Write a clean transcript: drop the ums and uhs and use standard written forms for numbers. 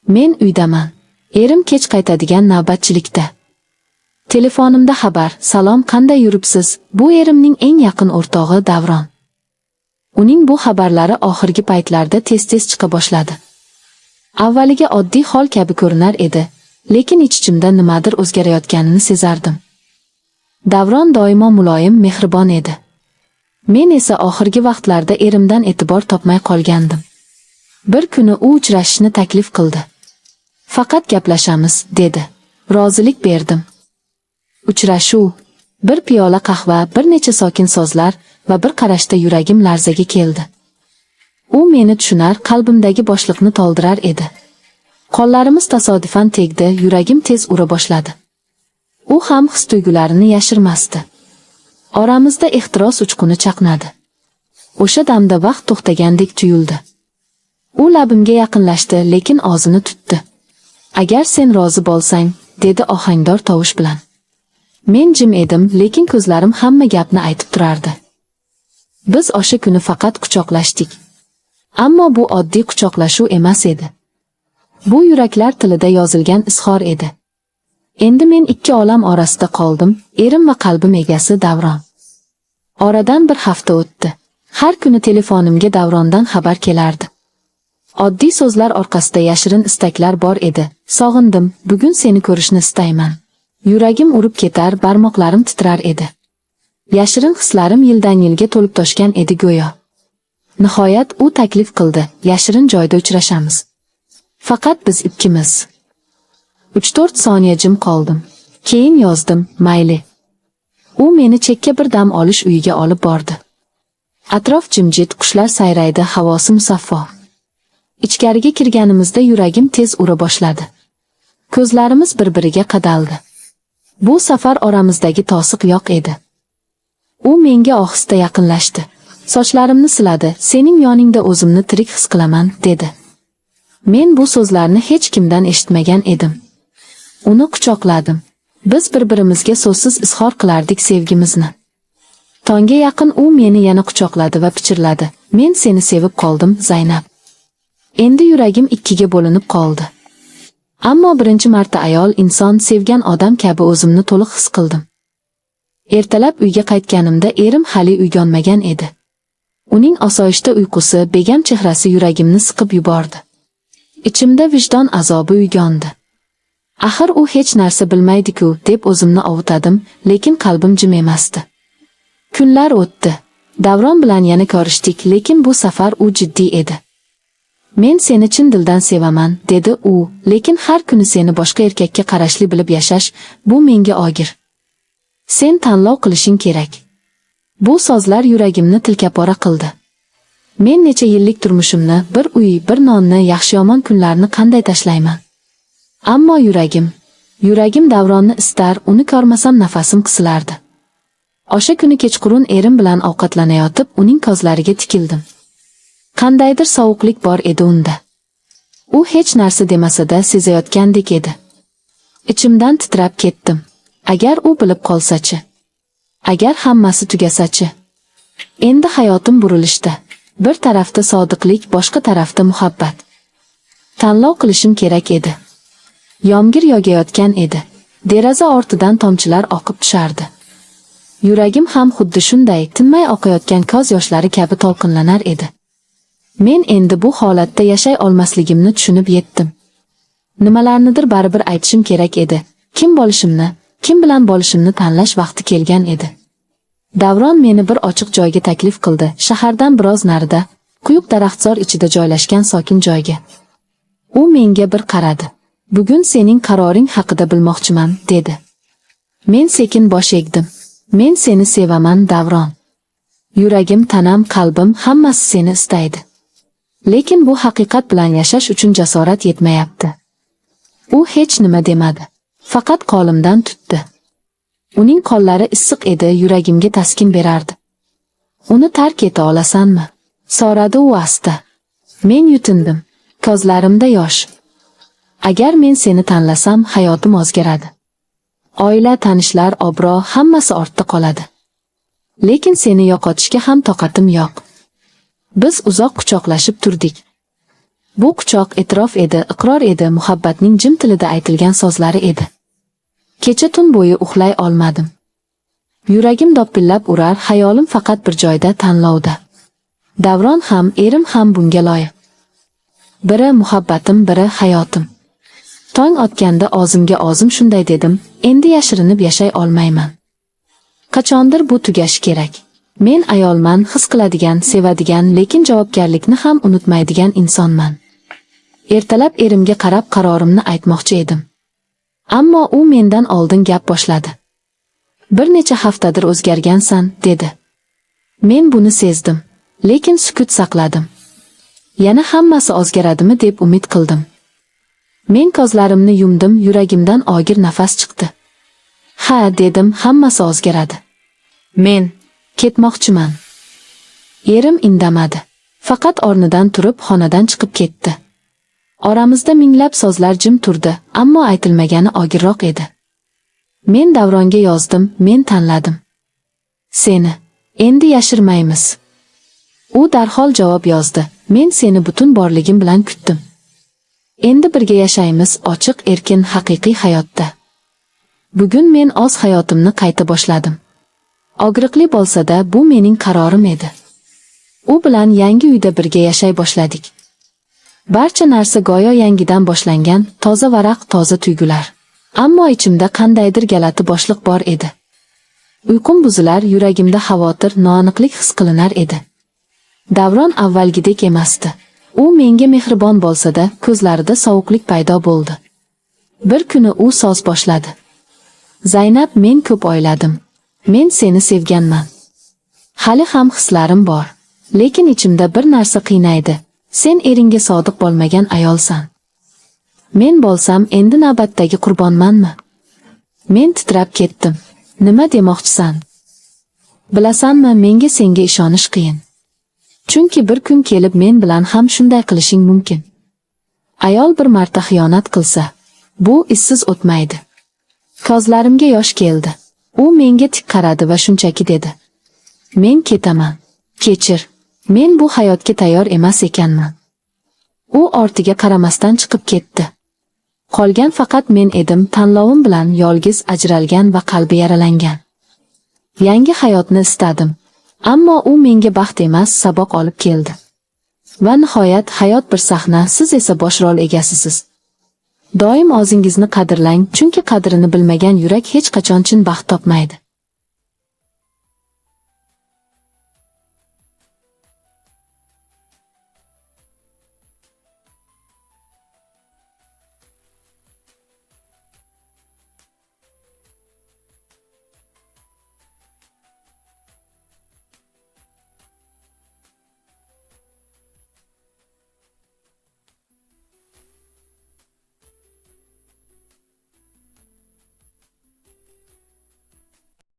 Men uydaman. Erim kech qaytadigan navbatchilikda. Telefonimda xabar: "Salom, qanday yuribsiz?" Bu erimning eng yaqin o'rtog'i Davron. Uning bu xabarlari oxirgi paytlarda tez-tez chiqa boshladi. Avvaliga oddiy hol kabi ko'rinar edi, lekin ich-ichimda nimadir o'zgarayotganini sezardim. Davron doimo muloyim, mehribon edi. Men esa oxirgi vaqtlarda erimdan e'tibor topmay qolgandim. Bir kuni u uchrashishni taklif qildi. "Faqat gaplashamiz", dedi. Rozilik berdim. Uchrashuv, bir piyola qahva, bir necha sokin so'zlar va bir qarashda yuragim larzaga keldi. U meni tushunar, qalbimdagi bo'shliqni to'ldirar edi. Qo'llarimiz tasodifan tegdi, yuragim tez ura boshladi. U ham his-tuyg'ularini yashirmasdi. Oramizda ehtiros uchquni chaqnadi. O'sha damda vaqt to'xtagandek tuyuldi. U labimga yaqinlashdi, lekin o'zini tutdi. "Agar sen rozi bo'lsang", dedi ohangdor tovush bilan. Men jim edim, lekin ko'zlarim hamma gapni aytib turardi. Biz o'sha kuni faqat quchoqlashdik. Ammo bu oddiy quchoqlashuv emas edi. Bu yuraklar tilida yozilgan izhor edi. Endi men ikki olam orasida qoldim, erim va qalbim egasi Davron. Oradan bir hafta o'tdi. Har kuni telefonimga Davrondan xabar kelardi. Oddiy so'zlar orqasida yashirin istaklar bor edi. "Sog'indim, bugun seni ko'rishni istayman." Yuragim urib ketar, barmoqlarim titrar edi. Yashirin hislarim yildan yilga to'lib toshgan edi go'yo. Nihoyat u taklif qildi: "Yashirin joyda uchrashamiz. Faqat biz ikkimiz." 3-4 soniya jim qoldim. Keyin yozdim: "Mayli." U meni chekka bir dam olish uyiga olib bordi. Atrof jimjit, qushlar sayraydi, havosi musaffo. Ichkariga kirganimizda yuragim tez ura boshladi. Ko'zlarimiz bir-biriga qadaldi. Bu safar oramizdagi to'siq yo'q edi. U menga ohista yaqinlashdi. Sochlarimni siladi, "Sening yoningda o'zimni tirik his qilaman", dedi. Men bu so'zlarni hech kimdan eshitmagan edim. Uni quchoqladim. Biz bir-birimizga so'zsiz izhor qilardik sevgimizni. Tongga yaqin u meni yana quchoqladi va pichirladi: "Men seni sevib qoldim, Zaynab." Endi yuragim ikkiga bo'linib qoldi. Ammo birinchi marta ayol inson sevgan odam kabi o'zimni to'liq his qildim. Ertalab uyga qaytganimda erim hali uyg'onmagan edi. Uning osoyishta uyqusi, begam chehrasi yuragimni siqib yubordi. Ichimda vijdon azobi uyg'ondi. Axir u hech narsa bilmaydi-ku, deb o'zimni ovutadim, lekin qalbim jim emasdi. Kunlar o'tdi. Davron bilan yana ko'rishdik, lekin bu safar u jiddiy edi. "Men seni chin dildan sevaman", dedi u, "lekin har kuni seni boshqa erkakka qarashli bilib yashash, bu menga og'ir. Sen tanlov qilishing kerak." Bu so'zlar yuragimni tilkapora qildi. Men necha yillik turmushimni, bir uy, bir nonni, yaxshi-yomon kunlarni qanday tashlayman? Ammo yuragim Davronni istar, uni ko'rmasam nafasim qisilardi. O'sha kuni kechqurun erim bilan ovqatlanayotib, uning ko'zlariga tikildim. Qandaydir sovuqlik bor edi unda. U hech narsa demasa-da sezayotgandek edi. Ichimdan titrab ketdim. Agar u bilib qolsa-chi? Agar hammasi tugasachi? Endi hayotim burilishda. Bir tarafda sodiqlik, boshqa tarafda muhabbat. Tanlov qilishim kerak edi. Yomg'ir yog'ayotgan edi. Deraza ortidan tomchilar oqib tushardi. Yuragim ham xuddi shunday tinmay oqayotgan ko'z yoshlari kabi to'lqinlanar edi. Men endi bu holatda yashay olmasligimni tushunib yetdim. Nimalarnidir baribir aytishim kerak edi. Kim bo'lishimni, kim bilan bo'lishimni tanlash vaqti kelgan edi. Davron meni bir ochiq joyga taklif qildi. Shahardan biroz narida, quyuq daraxtzor ichida joylashgan sokin joyga. U menga bir qaradi. "Bugun sening qaroring haqida bilmoqchiman", dedi. Men sekin bosh egdim. Men seni sevaman, Davron. Yuragim, tanam, qalbim, hammasi seni istaydi. Lekin bu haqiqat bilan yashash uchun jasorat yetmayapti. U hech nima demadi. Faqat qo'limdan tutdi. Uning qo'llari issiq edi, yuragimga taskin berardi. "Uni tark eta olasanmi?" so'radi u asta. Men yutindim. Ko'zlarimda yosh. Agar men seni tanlasam, hayotim o'zgaradi. Oila, tanishlar, obro', hammasi ortda qoladi. Lekin seni yo'qotishga ham toqatim yo'q. Biz uzoq quchoqlashib turdik. Bu quchoq e'tirof edi, iqror edi, muhabbatning jim tilida aytilgan so'zlari edi. Kecha tun bo'yi uxlay olmadim. Yuragim dopillab urar, xayolim faqat bir joyda, tanlovda. Davron ham, erim ham bunga loyiq. Biri muhabbatim, biri hayotim. Tong otganda o'zimga o'zim shunday dedim, endi yashirinib yashay olmayman. Qachondir bu tugashi kerak. Men ayolman, his qiladigan, sevadigan, lekin javobgarlikni ham unutmaydigan insonman. Ertalab erimga qarab qarorimni aytmoqchi edim. Ammo u mendan oldin gap boshladi. Bir necha haftadir o'zgargansan, dedi. Men buni sezdim, lekin sukut saqladim. Yana hammasi o'zgaradimi deb umid qildim. Men ko'zlarimni yumdim, yuragimdan og'ir nafas chiqdi. Ha, dedim, hammasi o'zgaradi. Men ketmoqchiman. Erim indamadi. Faqat o'rnidan turib xonadan chiqib ketdi. Oramizda minglab so'zlar jim turdi, ammo aytilmagani og'irroq edi. Men Davronga yozdim, men tanladim. Seni. Endi yashirmaymiz. U darhol javob yozdi. Men seni butun borligim bilan kutdim. Endi birga yashaymiz, ochiq, erkin, haqiqiy hayotda. Bugun men o'z hayotimni qayta boshladim. Og'riqli bo'lsa-da, bu mening qarorim edi. U bilan yangi uyda birga yashay boshladik. Barcha narsa go'yo yangidan boshlangan, toza varaq, toza tuyg'ular. Ammo ichimda qandaydir g'alati bo'shliq bor edi. Uyqum buzilar, yuragimda xavotir, noaniqlik his qilinar edi. Davron avvalgidek emasdi. U menga mehribon bo'lsa-da, ko'zlarida sovuqlik paydo bo'ldi. Bir kuni u so'z boshladi. Zaynab, men ko'p o'yladim. Men seni sevganman. Hali ham hislarim bor. Lekin ichimda bir narsa qiynaydi. Sen eringga sodiq bo'lmagan ayolsan. Men bo'lsam endi navbatdagi qurbonmanmi? Men titrab ketdim. Nima demoqchisan? Bilasanmi, menga senga ishonish qiyin. Chunki bir kun kelib men bilan ham shunday qilishing mumkin. Ayol bir marta xiyonat qilsa, bu izsiz o'tmaydi. Ko'zlarimga yosh keldi. U menga tik qaradi va shunchaki dedi: Men ketaman. Kechir. Men bu hayotga tayyor emas ekanman. U ortiga qaramasdan chiqib ketdi. Qolgan faqat men edim, tanlovim bilan yolg'iz, ajralgan va qalbi yaralangan. Yangi hayotni istadim. Ammo u menga baxt emas, saboq olib keldi. Va nihoyat hayot bir sahna, siz esa bosh rol egasisiz. Doim o'zingizni qadrlang, chunki qadrini bilmagan yurak hech qachon chin baxt topmaydi.